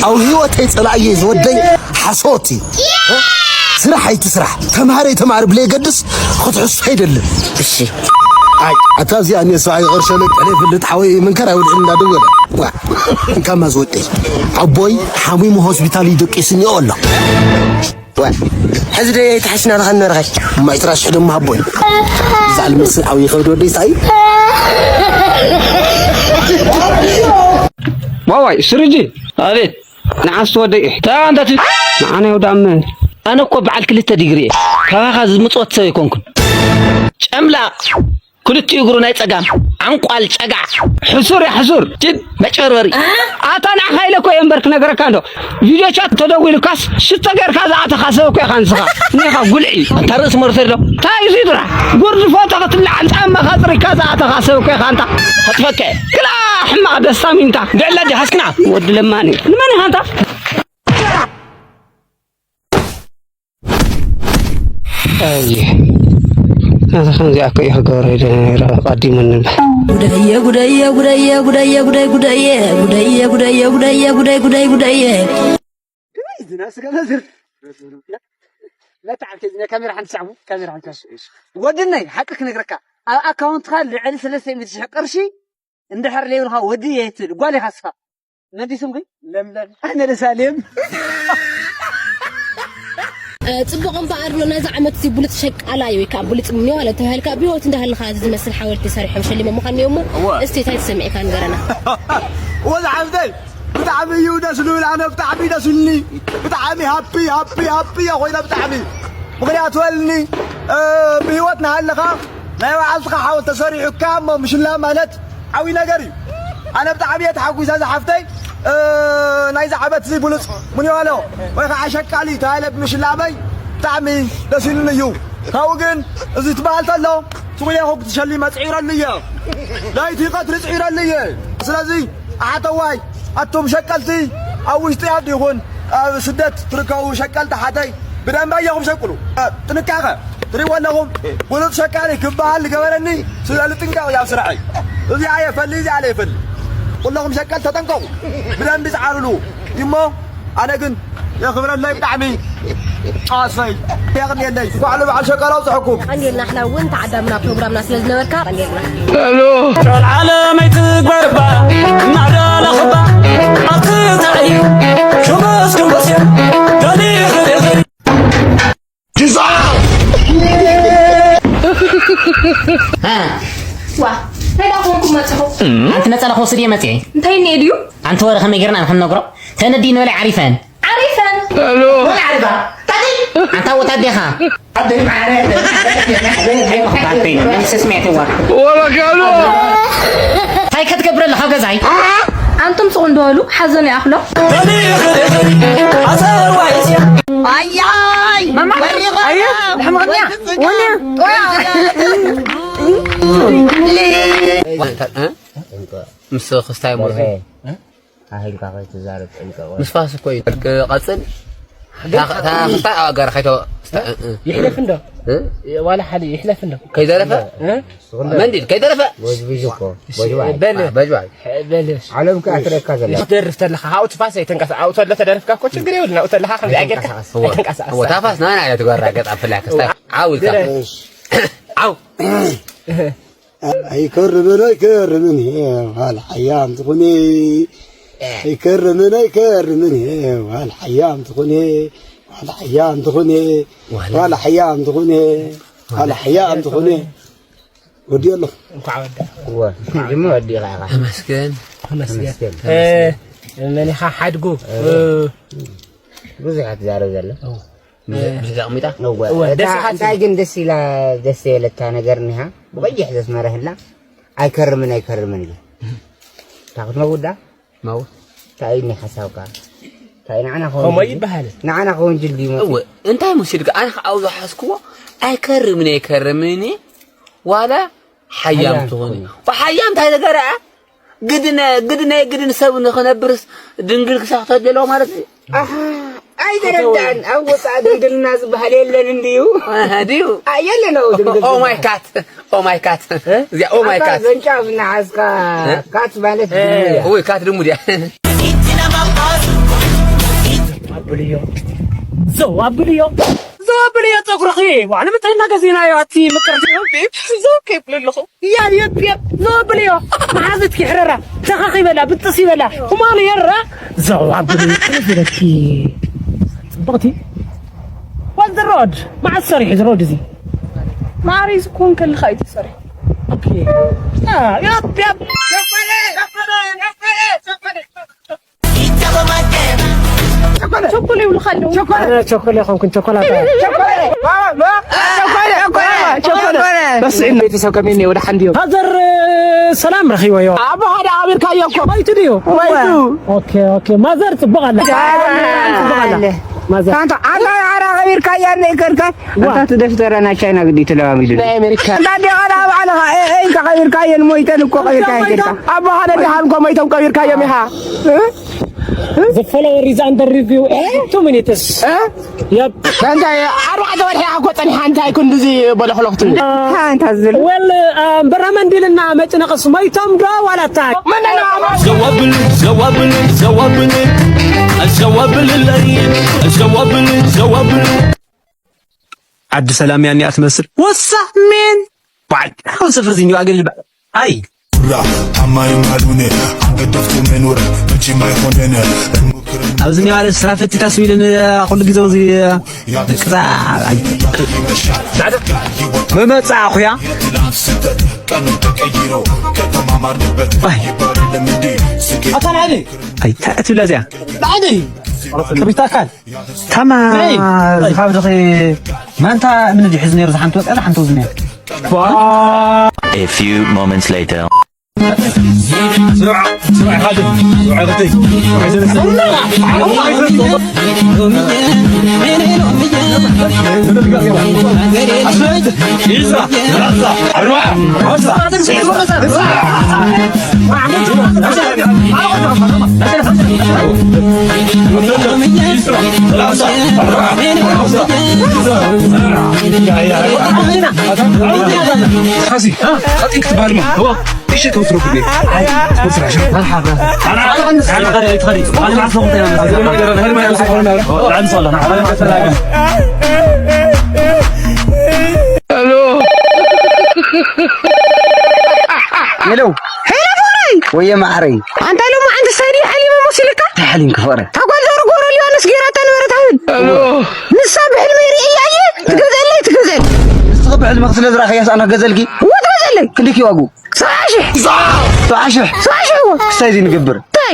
ኣብ ህይወተይ ጸላእየ ዝወደይ ሓሶት እዩ። ስራሕ ኣይትስራሕ፣ ተምሃር ኣይተምሃር ብለየገድስ ክትሕሱ ኣይደልን። እሺ። ኣይ ኣታ እዚኣ እኔ ሰብኣይ ቕርሸ ለቀለ ይፍልጥ ሓወይ መንከር ኣይውድዕን እንዳደወለ ዋ፣ እንካማ ዝወደይ ኣቦይ ሓሚሙ ሆስፒታል እዩ ደቂሱ እኒኦ ኣሎ። ዋ፣ ሕዚ ዶ ተሓሽና ንኸንበርኸሽ? ማይ ትራሽ ሕደሞ ኣቦይ። ዛል ምስል ዓው ይኸብድ ወደይ ሳይ። ዋዋይ ስርጂ። ኣቤት። ንዓስ ትወደይ እሕ። ታ ኣንታ ቲ-፣ ንዓና ይውዳም። ኣነ እኮ በዓል ክልተ ዲግሪ እየ። ካባኻ ዝምጽወት ሰብ ኣይኮንኩን። ጨምላቕ። ክልቲኡ እግሩ ናይ ጸጋም። ዓንቋል ጨጋዕ። ሕሱር እያ ሕሱር። ጅብ መጭበርበሪ። ኣታ ንዓኻ ኢለ እኮ እየ እምበር ክነግረካ እንዶ። ቪድዮ ቻት ተደዊሉካስ ሽቶ ጌርካ ዝኣተኻ ሰብ እኮ ኢኻ ንስኻ። እኒኻ ጉልዒ። ኣንታ ርእሲ መርፌ ኣሎ። እንታይ እዩ እዚ ጥራሕ? ጉርዲ ፎቶ ክትልዓል ጫማኻ ኣጽሪካ ዝኣተኻ ሰብ እኮ ኢኻ ኣንታ። ከጥፈከ። ክላ ሕማቕ ደስታ ሚንታ። ድዕለ ዲኻ እስክና። ወዲ ለማኒ። ንመን ኢኻ ኣንታ? ኣየ። ኣነ ከምዚኣ እኮ እዩ ክገብሮ ኢለ ነይረ፣ ቀዲሙኒ እምበር። ጉደየ፣ ጉደየ፣ ጉደየ፣ ጉደየ፣ ጉደይ፣ ጉደየ። ጉደየ፣ ጉደየ፣ ጉደየ፣ ጉደየ፣ ጉደይ፣ ጉደይ፣ ጉደየ። ከመይ ዝና ስጋ መዝር? መታዓብቲ ዝና ካሜራ ሓንቲ ሰዓቡ፣ ካሜራ ሓንቲ ሰዓቡ። ወድነይ፣ ሓቂ ክነግረካ፣ ኣብ ኣካውንትኻ ልዕሊ ሰለስተ ሚእቲ ሺሕ ቅርሺ እንድሕር ለይብልኻ ወዲ እየ ትብል፣ ጓል ኢኻ እስኻ። መዲስም ግን ለምለም። ኣነ ለሳሌም። እ፣ ጽቡቕ እምበኣር፣ ነዚ ዓመት እዚ ብሉጽ ሸቃላይ ወይ ከኣ ብሉጽ ሚኒዋለ ተባሂልካ ብህይወት እንዳሃለኻ እዚ ዝመስል ሓወልቲ ሰሪሖም ሸሊሞም ምዃን እዮም እሞ፣ እወ። እስቲ እንታይ ተሰሚዕካ ንገረና። እወ፣ ዝሓፍተይ፣ ብጣዕሚ እዩ ደስ ዝብል። ኣነ ብጣዕሚ ደስ ኢሉኒ። ብጣዕሚ ሃፒ፣ ሃፒ፣ ሃፒ እየ ኮይነ ብጣዕሚ። ምኽንያቱ በልኒ፣ እ፣ ብህይወት እናሃለኻ ናይ ባዕልትኻ ሓወልቲ ተሰሪሑካ እሞ ምሽላ ማለት ዓብዪ ነገር እዩ። ኣነ ብጣዕሚ እየ ተሓጒሰ ዝሓፍተይ፣ እ፣ ናይዚ ዓመት እዚ ብሉጽ ምንዋሎ ወይ ከዓ ሸቃሊ ተባሂለ ብምሽላመይ ብጣዕሚ ደስ ኢሉኒ እዩ። ካብኡ ግን እዚ ትበሃል ተሎ ስቑየ ኮንኩ ተሸሊመ ጽዒረሉ እየ። ለይቲ ቀትሪ ጽዒረሉ እየ። ስለዚ ኣሓተዋይ ኣቱም ሸቀልቲ ኣብ ውሽጢ ዓዲ ይኹን ኣብ ስደት ትርከቡ ሸቀልቲ ሓተይ ብደንቢ ኣየኹም ሸቅሉ። ጥንቃቐ ትሪእዎ ኣለኹም። ብሉጽ ሸቃሊ ክበሃል ዝገበረኒ ስለዚ ጥንቃቕ እዩ ኣብ ስራሐይ። እዚኣ የፈሊ፣ እዚኣ ለየፈሊ። ኩለኹም ሸቀል ተጠንቀቑ። ብደንቢ ዝዓርሉ እሞ ኣነ ግን የኽብረለይ ብጣዕሚ። ኣሰይ የቕንየለይ። እንኳዕ ንበዓል ሸቃል ኣውፅሐኩም። ቀንዴልና፣ ንሕና እውን ተዓዳምና ፕሮግራምና ስለ ዝነበርካ ቀንዴልና። ሄሎ። ሸልዓለመይ ትግበርባ እናደለኽባ ኣብቲ ትዕይ ሽጎስ ሽጎስ እዮም ደሊኽልኺ። ዋ፣ እንታይ ደኣ ኮንኩም መጺኹም? ኣንቲ ነጸላ ክወስድ እየ መጺኤ። እንታይ እኒኤ ድዩ? ኣንቲ ወረ ከመይ ጌርና ንኽንነግሮ? ተነዲ ንበላይ ዓሪፈን። ዓሪፈን? ሄሎ። ወላ ዓሪፋ። ታቲ። ኣንታ ወታዴኻ። ኣደይ ማዕረ። ታቲ፣ ስስሜት ዋ። ወላ ካሎ። እንታይ ክትገብር ኣለኻ ገዛይ? ኣንቱም ስቕ እንዶ በሉ፣ ሓዘኑ ይኣኽሎ። ኣያይ! ማማ፣ ወሪቑ! ኣየ፣ ሕምቕኛ! ወንያ! ወንያ! እ? ምስ ክስታይ ሞርፌ? እ? ኣሂልካ ከይትዛረብ ጠንቀቕ። ምስ ፋስ እኮ እዩ። ቀጽል። ግን እታ፣ እታ ክስታይ ኣብ ኣጋር ከይተ-፣ ስታ-፣ እ፣ እ። ይሕለፍ እንዶ? እ? ዋላ ሓደ ይሕለፍ እንዶ? ከይደረፈ? እ? መንዲል ከይደረፈ? ወጅቢዝ እኮ። ወጅባይ። በል። በጅባይ። በል። ዓለም ከኣ ትረካ ዘላ። ክትደርፍ ተለኻ፣ ኣብኡ ትፋስ ኣይተንቀሳ-፣ ኣብኡ ተሎ ተደርፍካ እኮ ችግር የብሉን። ኣብኡ ተለኻ ከምዚ ኣገርካ ኣይተንቀሳቐስ። ኣይተንቀሳቐስ። እወ፣ ታፋስ ናና እያ ትጓራ ገጣ ፍላ ክስታይ። ዓው ኢልካ። ድረ-፣ ዓው። ኣይከርምን ኣይከርምን ዋላ ሓያም ትኹኒ። ኣይከርምን ኣይከርምን ዋላ ሓያም ትኹኒ። ዋላ ሓያም ትኹኒ። ዋላ ሓያም ትኹኒ። ዋላ ሓያም ትኹኒ። ወዲኦ ኣለኹ። እንኳዕ ወዳ። እወ፣ ድማ ወዲእኻ ኢኻ። ተመስገን። ተመስገን። ተመስገን። እ፣ መን ኢኻ ሓድጉ? እ። ብዙሕ እያ ትዛረብ ዘላ። እወ። ብዙሕ፣ ብዙሕ ዘቕሚጣ? እወ። እወ፣ እታ ደስ ኢኻ እንታይ ግን ደስ ኢላ፣ ደስ ዘይለካ ነገር እኒሃ? ብቐይሕ ዘስመረህላ ኣይከርምን፣ ኣይከርምን ኢላ። እታ ክትመውት ደኣ? መውት። እንታይ እዩ ሓሳብካ? እንታይ ንዓና ከወንጅል ከምኡ ድዩ? ይበሃል። ንዓና ከወንጅል ድዩ መፂኡ? እወ፣ እንታይ መሲልካ? ኣነ ከዓ ኣብኡ ዝሓዝክዎ ኣይከርምን፣ ኣይከርምን ዋላ ሓያም ሓያም ትኹን። ትኹን። ወሓያም እንታይ ነገር እያ? ግድነ፣ ግድነ፣ ግድን ሰብ ንኽነብርስ ድንግል ክሳብ ክትህሉ ኣለዎ ማለት እዩ። ኣሃ፣ ኣይተረዳእን። ኣብ ወፃኢ ድንግልና ዝበሃል የለን እንድዩ። ኣሃ፣ ድዩ? ኣ፣ የለን፣ ኣው ድንግል ኦ ማይ ዝበሃል። ካት፣ ኦ ማይ ካት። እ? እዚኣ ኦ ማይ ኣታ ካት። ዘንጫ ብናሓዝካ እ? ካት ማለት እ። ድሙ እያ። ኡይ፣ ካት ድሙ ድያ? ብልዮ። ዘው ኣብልዮ። ዘው ኣብልዮ ጸጉርኺ። ዋዕ፣ ንምንታይ እናገዜናዮ ኣቲ ምቅርቲ? ዘው ከይብል ኣለኹ። ያ፣ የብ፣ የብ፣ ዘው ኣብልዮ። መሓዝትኪ ሕረራ። ተኻኺ በላ፣ ብጥስ ይበላ። ኩማን የራ። ዘው ኣብልዮ። ከመይ ዝበለኪ? ጽብቕቲ። What's the road? መዓስ ሰሪሑ እዚ ሮድ እዚ? ማዕረ እዚ ክኾን ከለኻ እዩ ተሰሪሑ። ኦኬ። ያ፣ የብ፣ የብ። ቸኮል ይብሉኻ ኣለዉ። ኣነ ቸኮል ኣይኮንኩን፣ ቸኮላታ። ቸኮል፣ ቸኮል፣ ቸኮል። በስ ኢሉ ቤተሰብ ከመይ እኒኦ? ወደ ሓንዲዮ። ፋዘር ሰላም ረኺበዮ። ኣቦኻ ደኣ ኣቢርካዮ እኮ። ሞይቱ ድዩ? ሞይቱ። ኦኬ፣ ኦኬ። ማዘር ጽቡቕ ኣላ። ጽቡቕ ኣላ። ማዘር። ኣንታ፣ ኣንታ፣ ኣራ ኣቢርካያ እኒኦ ከልካ። ዋ። ኣታ ትደፍተራ ናይ ቻይና ግዲ ተለማሚዱ። ናይ ኣሜሪካ። እንዳ እንዲኻ ደኣ ባዕልኻ፣ ኤ፣ ኤ፣ ኢልካ ቀቢርካየን ሞይተን እኮ ቀቢርካየን ኬድካ። ኣቦኻ ደድሓን እኮ ሞይቶም ቀቢርካዮም ኢኻ። እ? The follower is under review in two minutes። እ? የብ። እንታይ ኣርባዕተ ወርሒ እኮ ጸኒሓ እንታይ ክንድዚ በለኽለኽቱ? እ፣ እንታይ ዝብል? Well፣ እ፣ እምበራ መንዲልና መጭነቕስ ሞይቶም ዶ ዋላ እንታይ? ምን ነው? ዘዋብል፣ ዘዋብል፣ ዘዋብል፣ ዘዋብልለይ፣ ዘዋብል፣ ዘዋብል። ዓዲ ሰላም ያን እያ ትመስል። ወሳ ሜን ባይ። አሁን ስፍር ዝኛው አገል ባ-፣ አይ። ራ ታማኝ ማሉኔ አንገደፍኩ መኖር መቼም አይሆንን። እንሞክርን። ኣብዚ ኒው ዓለም ስራ ፈቲታ ስዊልን ኩሉ ግዜ እዚ ቅዛ። አይ። መመጻ ኣኹያ። የትላንት ስህተት ቀኑ ተቀይሮ ከተማማርንበት ባይ። ይባል ለምንዴ ስኬት። ኣታ ናዲ። ኣይ፣ ታ-፣ ትብላ እዚኣ። ናዲ። ክብሪት ኣካል። ታማ ናይ፣ ናይ። ዝሓብድኺ ማንታ ምን ድዩ ሒዙ ነይሩ? ዝሓንቲ ወርቂ፣ ዝሓንቲ ወርቂ ነይሩ። A few moments later. ስርዓ፣ ስርዓ፣ ሓደ፣ ስርዓ፣ ክልተ፣ ስርዓ፣ ሰለስተ። ዓሰርተ፣ ዕስራ፣ ኣርባዓ፣ ሓምሳ፣ ስልሳ። ሄሎ። ሄሎ ፍቕረይ። ወየ ማዕረይ። ኣንታ ሎማዓንቲ ሳይዲ ሓሊመ መሲልካ? እንታይ ሓሊምኪ ፍቕረይ? እታ ጓል ዘውሪ ገብረ ሊባኖስ ገይራታ ነበረት ሃብል። ሄሎ። ንሳ ብሕልመይ ርእያየ ትገዝአለይ ትገዝአለይ። ንስኺ ብሕልምኺ ስለ ዝረኣኽያስ ኣነ ክገዝኣልኪ? እወ ትገዝአለይ። ክንደይ እዩ ዋግኡ? ሰብዓ ሽሕ። ሰብዓ ሽሕ? ሰብዓ ሽሕ እወ። ክሳይ እዚ ንገብር። እንታይ?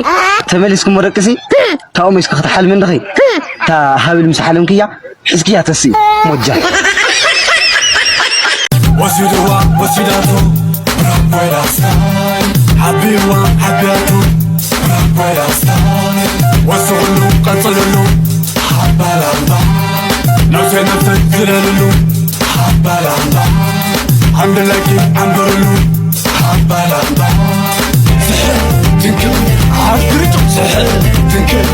ተመሊስኩም ወደቅሲ? እ። ታኦም እስኪ ክትሓልሚ እንድኺ? እ። እታ ሃብል ምስ ሓለምክያ ሒዝክያ ተሲ ሞጃ። ወሲድዋ ወሲዳቶ ራባይ ላስታይ ሓቢዋ ሓቢያቶ ራባይ ላስታይ ወስኹሉ ቀጽልሉ ሓባላምባ ነፍሰ ነፍሰ ዝለልሉ ሓባላምባ ዓንድለኪ ዓንበርሉ ሓባላምባ ስሕር ትንክል ዓፍርጭ ስሕር ትንክል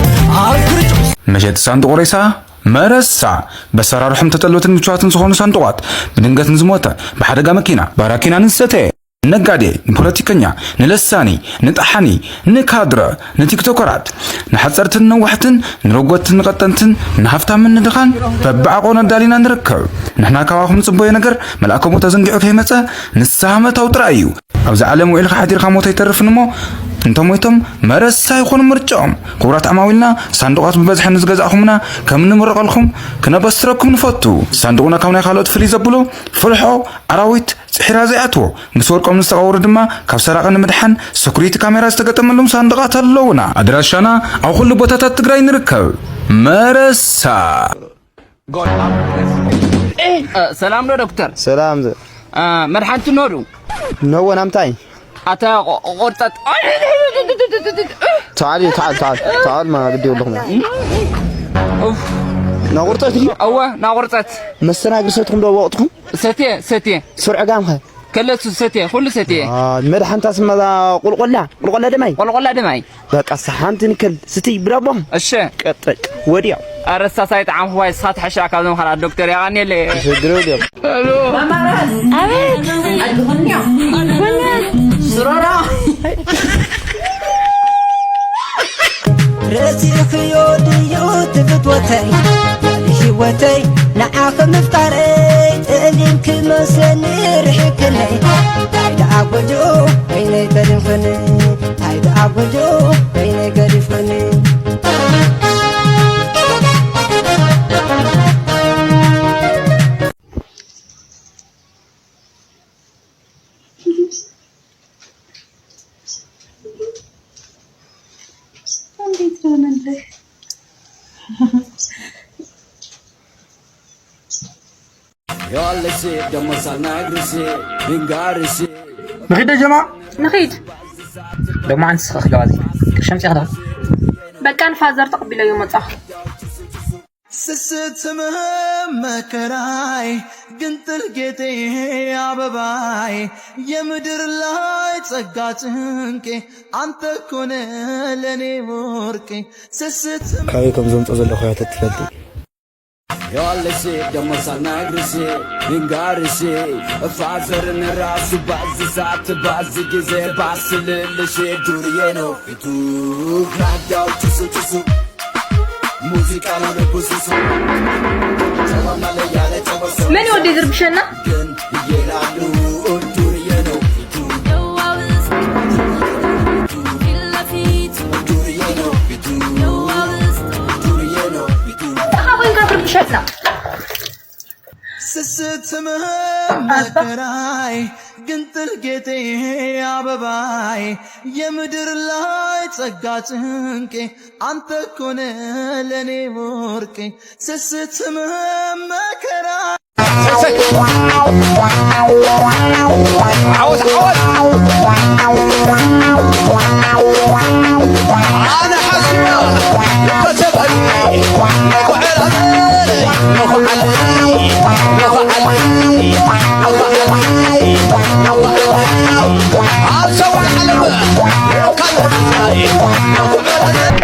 ዓፍርጭ መሸጢ ሳንዱቕ ሬሳ መረሳ። በሰራርሖም ተጠለውትን ምቹዋትን ዝኾኑ ሳንዱቓት ብድንገት ንዝሞተ፣ ብሓደጋ መኪና፣ ባራኪና ንዝሰተየ፣ ነጋዴ፣ ንፖለቲከኛ፣ ንለሳኒ፣ ንጠሓኒ፣ ንካድረ፣ ንቲክቶከራት፣ ንሓፀርትን ነዋሕትን፣ ንረጎትን ንቐጠንትን፣ ንሃፍታምን ንድኻን በብዓቐኑ ኣዳሊና ንርከብ። ንሕና ካባኹም ንፅበዮ ነገር መልኣከ ሞት ኣዘንጊዑ ከይመፀ ንስኻ ምእታው ጥራይ እዩ። ኣብዚ ዓለም ውዒልካ ሓዲርካ ሞት ኣይተርፍን እሞ፣ እንተሞይቶም መረሳ ይኾኑ ምርጫኦም። ክቡራት ዓማዊልና፣ ሳንዱቓት ብበዝሒ ንዝገዛእኹምና ከም ንምረቐልኩም ክነበስረኩም ንፈቱ። ሳንዱቕና ካብ ናይ ካልኦት ፍልይ ዘብሎ፣ ፍልሖ፣ ኣራዊት፣ ጽሒራ ዘይኣትዎ፣ ምስ ወርቆም ንዝተቐበሩ ድማ ካብ ሰራቒ ንምድሓን ሰኩሪቲ ካሜራ ዝተገጠመሎም ሳንዱቓት ኣለዉና። ኣድራሻና ኣብ ኩሉ ቦታታት ትግራይ ንርከብ። መረሳ። እ፣ ሰላም ዶ ዶክተር? ሰላም ዘ- እ፣ መድሓንቲ ኖ ዱ? ነዎ ናምታይ? ኣታ ቆ-፣ ቆርጠጥ። ተዓል፣ ተዓል፣ ተዓል፣ ተዓል፣ ማ ግዲ የብልኹም። ኡፍ። ናቁርጠት ድዩ? እወ፣ ናቁርጠት። መስተናግር ሰትኹም ዶ ወቕትኹም? ሰትየ፣ ሰትየ። ስርዕ ጋምኸ? ከለሱ ሰትየ፣ ኩሉ ሰትየ። አ፣ መድሓንታ ስማ እዛ ቁልቆላ፣ ቁልቆላ ደማይ። ቁልቆላ ደማይ። በቃ፣ እሳ ሓንቲ ንከል ስትይ ብዳቦ። እሺ። ቀጠቅ፣ ወዲያው። ኣረ፣ እሳ ሳይጣዓም፣ ዋይ፣ እሳ ትሕሻ ካብዞም ካልኣት ዶክተር፣ ያቓኒ የለ። ሽግር የብልዮም። ሄሎ። መማራት። ኣቤት። ኣድኹንዮ። ኣድኹንዮ። ስሮራ። ረሲዕክዮ ድዩ ፍትወተይ ልዕሊ ህይወተይ ንዓኺ ምፍቃረይ፣ ጥእሊም ክመስለኒ ርሒቅክኒ። እንታይ ደኣ ጎጆ በይነይ ገዲፍክኒ፣ እንታይ ደኣ ጎጆ በይነይ ገዲፍክኒ። እንዴት ሆነልህ? يالسي دمو سناقرسي بنقارسي ንኺድ ጀማ ንኺድ ደሞ ሓንቲ ስኻ ክገባዚ ቅርሸም ፂኻ በቃ ንፋዘር ተቐቢለዮ መጻኹ ስስት ህመም መከራይ ግንጥል ጌጤ አበባይ የምድር ላይ ጸጋ ጭንቄ አንተ ኮነ ለኔ ወርቄ ስስት ካበይ ከም ዘምጾ ዘለኹ እያ ተትፈልጢ። يالسي دمو سناقرسي بنقارسي فازر نراس باز ساعت باز جزي باس للشي دورينو في تو كراك داو تسو تسو موسيقى لو نبوسوسو መን ወዲ ዝርብሸና? ኣኻ ኮይንካ ትርብሸና። ስስት ህመም መከራይ ግንጥል ጌጤ አበባይ የምድር ላይ ጸጋ ጭንቄ አንተ ኮነ ለኔ ወርቄ ስስት ህመም መከራ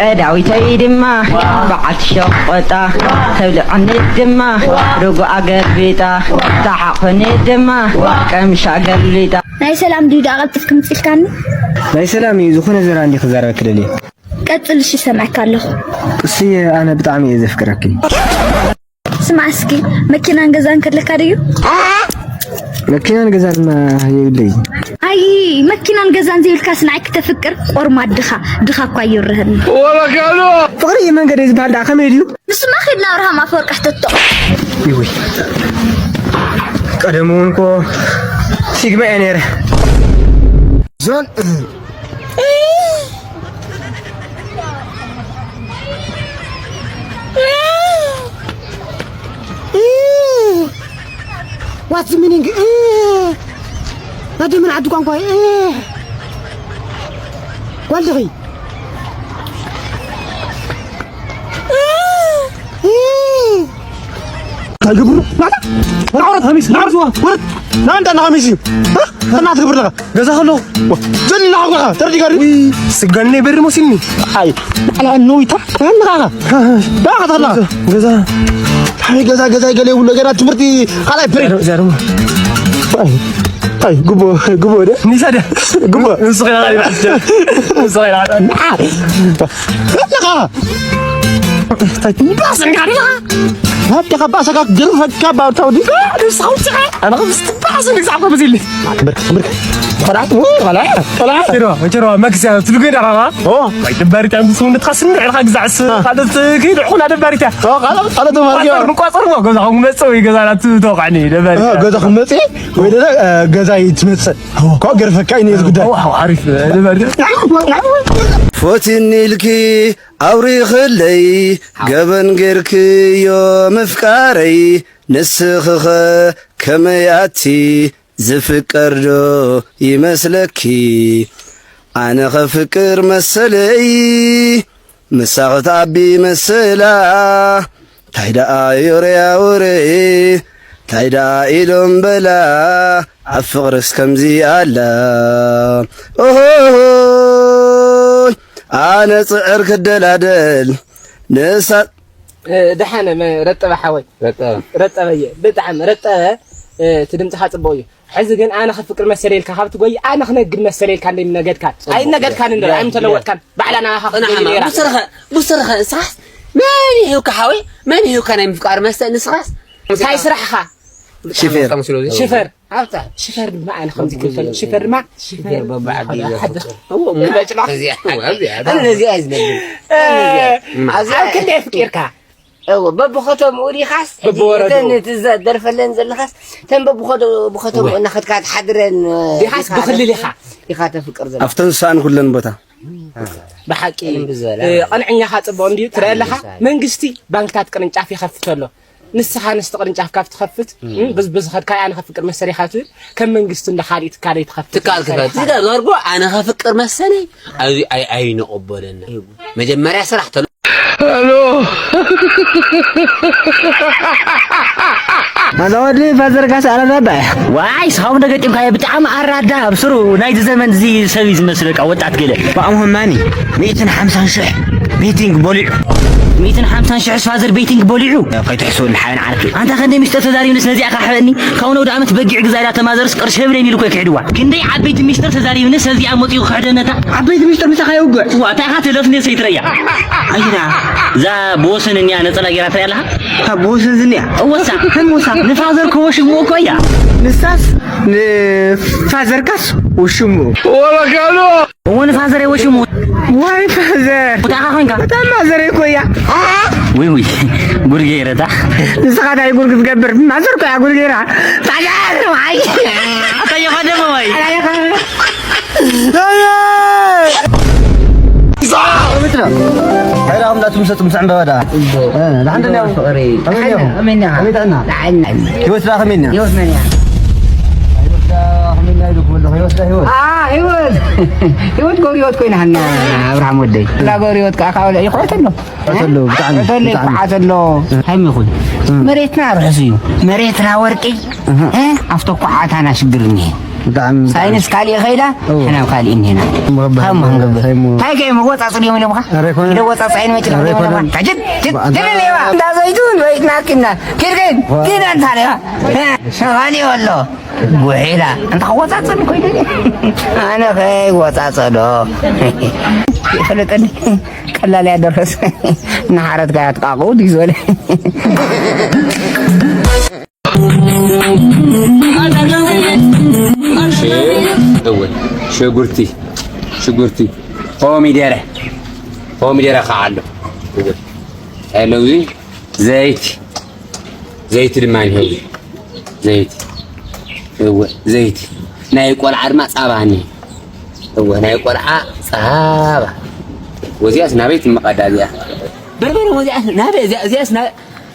ቀዳዊተይ ድማ በዓልቲ ሸቆጣ ተብልዐኒ ድማ ርጉኣ ገልቢጣ ተሓቑኒ ድማ ቀምሻ ገልቢጣ ናይ ሰላም ድዩ ደኣ ቀልጥፍ ክምፅልካኒ ናይ ሰላም እዩ ዝኾነ ዘራ እንዲ ክዛረበክ ደልየ ቀፅል እሺ ሰምዐካ ኣለኹ ቅስየ ኣነ ብጣዕሚ እየ ዘፍቅረኪ ስማዕ እስኪ መኪናን ገዛን ከለካ ድዩ መኪናን ገዛን የብለይ ኣይ መኪናን ገዛን ዘይብልካስ ንዓይ ክተፍቅር ቆርማድ ድኻ ድኻ እኳ ኣይርህን ፍቕሪ እዩ መንገደይ ዝበሃል ደኣ ከመይ ድዩ ንስማ ኺድና ኣብርሃም ኣፈወርቅ ሕተቶ ይውይ ቀደም እውን እኮ ሲግማ እየ ነይረ ዞን What's the meaning? Not even at Guangkoi. Gualdri. እንታይ ገብሩ ናታ ወርዓውራት ሃሚስ ናርዝዋ ወረት ናንዳ ናሃሚስ እዩ እና ትገብር ለኻ ገዛ ከሎ ዘላ ሓጎኻ ተረዲጋ ድዩ ስጋኒ ናይ በሪ መሲልኒ ኣይ ኣላ ነዊታ ንኻኻ ዳኻ ተላ ገዛ ኣይ ገዛ ገዛ ይገለ ይብሎ ገና ትምህርቲ ካልኣይ ፕሬ ዘርሞ ኣይ ጉቦ ጉቦ ደ ኒሳ ደ ጉቦ ንሱ ኸላ ንሱ ኸላ ንኻኻ ባሰ እንካ ዲኻ ናብቲ ካብ ባሰካ ገርፈካ ባርታው ዲኻ ንስኻ ውፅኻ ኣነ ከምዚ ትባስ ንግዛዕ ከምዚ ኢልኒ ትብርክ ትብርክ ቆልዓት ቆልዓ ቆልዓ ጀርባ ጀርባ መክስያ ትልጉ ዳ ኻኻ ኦ ወይ ድባሪት ኣምስ ምንትኻ ስምዕ ኢልካ ግዛዕስ ካልኦት ከይድ ዕኹና ደባሪት እያ ኦ ካልኦት ካልኦት ማርዮ ምቋጸር ሞ ገዛ ኹም መጽእ ወይ ገዛ ናት ተወቃዕኒ ደባሪት ገዛ ኹም መጽእ ወይ ደለ ገዛ ይትመጽእ ኮ ገርፈካ እዩ ዝጉዳይ ኦ ዓሪፍ ደባሪት ፎቲኒ ኢልኪ ኣውሪኽለይ ገበን ጌርክዮ ምፍቃረይ ንስኽኸ ከመይ ኣቲ ዝፍቀር ዶ ይመስለኪ ኣነ ኸፍቅር መሰለይ ምሳኽ ትኣቢ መሰላ ታይ ደኣ ዮርያ ወረ ታይ ደኣ ኢሎም በላ ኣብ ፍቕርስ ከምዚ ኣላ ኦሆሆይ ኣነ ጽዕር ክደላደል ንሳ ደሓነ ረጠበ ሓወይ ረጠበ ረጠበ ብጣዕሚ ረጠበ እቲ ድምፅኻ ፅቡቅ እዩ ሕዚ ግን ኣነ ክፍቅር መሰለ ኢልካ ካብ ትጎይ ኣነ ክነግድ መሰለ ኢልካ እንደ ነገድካ ኣይነገድካን እንደ ኣይምተለወጥካን ባዕላ ናኻ ክትጎይ ነራ ብሰርኸ ብሰርኸ ሳስ መን ይህብካ ሓወይ? መን ይህብካ ናይ ምፍቃር መስተ? ንስኻስ እንታይ ስራሕኻ? ሽፌር። ሽፈር ኣብታ ሽፈር ድማ ኣነ ከምዚ ክብል ሽፈር ድማ ሽፈር በባዕዲ እዎ፣ እሞ እዚኣ፣ እዚኣ፣ እዚኣ። ነዚኣ እዩ ዝነግር። ኣብ ክንደይ ኣፍቂርካ? እዎ፣ በብኸተምኡ ዲኻስ? በብወረድኡ። እተን እቲ ዘደርፈለን ዘለኻስ? እተን በብኸደ-፣ ብኸተምኡ እናኸድካ ትሓድረን ዲኻስ ዲኻ ብክልል ኢኻ? ኢኻ ተፍቅር ዘለኻ? ኣብተን ዝሰኣን ኩለን ቦታ። ብሓቂ፣ ቅልም ብዝበላ። እ፣ ቀንዕኛኻ ጽቡቕ እንድዩ ትረአ ኣለኻ። ምሳሌ። መንግስቲ ባንክታት ቅርንጫፍ ይኸፍት ኣሎ። ንስኻ ንስቲ ቅርንጫፍ ካብ ትኸፍት፣ እ፣ ብዝ-፣ ብዝኸድካ ኣነ ከፍቅር መሰል ኢኻ ትብል፣ ከም መንግስቲ እንደ ካልእ ትካል ኣይትኸፍት። ትካል ክፈት። ትካል ዘርጎ ኣነ ከፍቅር መሰለይ፣ ኣብዚ ኣይ-፣ ኣይንቕበለና። መጀመርያ ስራሕ ተሎ-፣ ኣዛ ወዲ ፋዘር ጋስ ኣረዳዳ። ዋይ፣ ሳው እንደ ገጢምካዮ ብጣዕሚ ኣራዳ ኣብ ስሩ ናይዚ ዘመን እዚ ሰብ እዩ ዝመስል፣ በቃ ወጣት ገለ። ብኣም ሆማኒ ሚእትን ሓምሳን ሽሕ ቤቲንግ በሊዑ። ሚእትን ሓምሳን ሽሕ ፋዘር ቤቲንግ በሊዑ። ከይትሕስበሉ ሓበን ዓርኪ። ኣንታ ከንደይ ሚስጥር ተዛሪብንስ ነዚኣ ካሕበኒ። ካብ ነውዲ ዓመት በጊዕ ግዛ ኢላ ተማዘርስ ቅርሺ የብለይን ኢሉ እኮ ይክሕድዋ። ክንደይ ዓበይቲ ሚስጥር ተዛሪብንስ ነዚኣ መጺኡ ክሕደነታ። ዓበይቲ ሚስጥር ምሳኻ የውግዕ። ዋ፣ እንታይ ኢኻ ትለፍኒ ሰይትረያ? ኣይዳ። እዛ ብወሰን እኒኣ ነጸላ ጌራ ትሪኣ ኣለኻ? ካብ ብወሰን ዝኒኣ? እወሳ። ከም ወሳ። ንፋዘር ከወሽምዎ እኮ እያ። ንሳስ ንፋዘርካስ ውሽሙ። ወለካሎ። እዎ፣ ንፋዘር የወሽሙ። ዋይ ፋዘር። እንታይ ኢኻ ኮንካ? እታ ማዘር እኮ እያ። ውይ፣ ውይ፣ ጉድ ገይረታ። ንስኻ እንታይ ጉድ ክትገብር? ማዘር እኮ እያ ጉድ ገይራ። ፋዘር፣ ዋይ። ኣታ ይኸደም፣ ዋይ። ሄዳ ኣምላክ ትምሰጥ ምስ ዕምበባ ደኣ። እ፣ ደሓን ደኣ። ፍቕሪ። ከመይ እኒኦ? ከመይ እኒኦ? ከመይ ጥዕና? ደሓን። ህይወት ደኣ ከመይ እኒኦ? ህይወት መን እያ? ህይወት ደኣ ከመይ እኒኦ ኢሉ ክብል ኣለኹ። ህይወት ደኣ ህይወት። አ፣ ህይወት። ህይወት ገብረ ህይወት ኮይና ሃና ኣብርሃም ወደይ። እንዳ ገብረ ህይወት ከዓ ካብ ይኾርት ኣሎ። ይኾርት ኣሎ፣ ብጣዕሚ፣ ይኾርት ኣሎ፣ ብጣዕሚ። ይኳዓት ኣሎ። ሃይሚ ይኹን። እ። መሬትና ርሑስ እዩ። መሬትና ወርቂ። እህ። እ፣ ኣብቶ ኳዓታና ሽግር እኒሄ። ብጣዕሚ፣ ብጣዕሚ። ሳይንስ ካሊእ ኸይዳ፣ እዎ። ሕና ካሊእ እኒሄና። እሞ ረባ-፣ እንታይ እሞ ክንገብር? እንታይ እሞ? እንታይ ከ እሞ ወጻጽ ድዮም ኢሎምኻ? ኧረ ኣይኮነን። ኢደ ወጻጽ ኣይንመጭ ኧረ ድዮም ኢሎምኻ? ኣይኮነን። ሕጂ፣ ቲ-፣ ኣንታ ትብል እየዋ። እንዳ ዘይትውን ወይ ትናርክና። ኪድ ግን፣ ዋ። ኪድ ኣንታ ኣለዋ። ሸኻሊ ወሎ። ጉሒላ። ኣንታ ክወጻጸ እኮ ኢለ። ኣነ ከይ ወጻጸ ዶ? ይፈልጠኒ። ቀላል እያ ደረስ። እናሓረድካ እያ ትቃቕው ድዩ ዝበለ? እሺ፣ እወ፣ ሽጉርቲ፣ ሽጉርቲ፣ ኮሚደረ፣ ኮሚደረ ከዓ ኣሎ። እወ፣ ኣለውዚ ዘይቲ፣ ዘይቲ ድማ እኒሀ። ዘይቲ፣ እወ፣ ዘይቲ። ናይ ቆልዓ ድማ ጻባ እኒሀ። እወ፣ ናይ ቆልዓ ጻባ። ወዚያስ ናበይ ትመቐዳ እዚኣ? በርበረ ወዚያስ ናበይ? እዚኣ፣ እዚኣስ ና-፣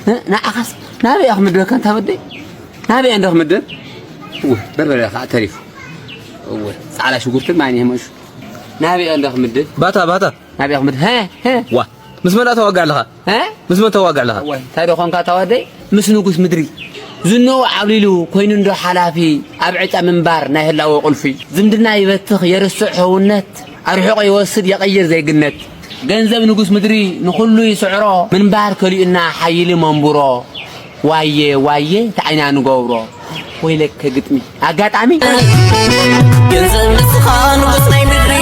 ን-፣ ንዓኻስ ናበይ እያ ክምደበካ እንታ ወደይ? ናበይ እያ እንዶ ክምደብ? እወ፣ በርበረ ከዓ ተሪፉ። እወ፣ ጻዕዳ ሽጉርትን ማይን ይህመሹ። ናበይ እያ እንዶ ክምደብ? ባታ፣ ባታ። ናበይ እያ ክምደብ? ሀ፣ ሀ። ዋ፣ ምስ መን ተዋግዕ ኣለኻ? ሀ? ምስ መን ተዋግዕ ኣለኻ? እወ፣ እንታይ ዶ ኾንካ እታ ወደይ? ምስ ንጉስ ምድሪ። ዝንኡ ዓብሊሉ ኮይኑ እንዶ ሓላፊ፣ ኣብ ዕጫ ምንባር ናይ ህላወ ቁልፊ። ዝምድና ይበትኽ የርስዕ ሕውነት፣ ኣርሒቑ ይወስድ የቐይር ዜግነት። ገንዘብ ንጉስ ምድሪ ንኹሉ ይስዕሮ፣ ምንባር ከሊኡና ሓይሊ መንብሮ። ዋየ ዋየ እንታይ ኢና ንገብሮ? ወይለከ ግጥሚ ኣጋጣሚ። ገንዘብ ንስኻ ንጉስ ናይ ምድሪ፣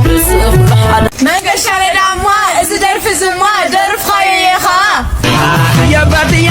ብስፍ ብሓደ መንገሻ ረዳ እማ እዚ ደርፊ ዝማ ደርፍኻዮ እየ ኸኣ። ያባትያ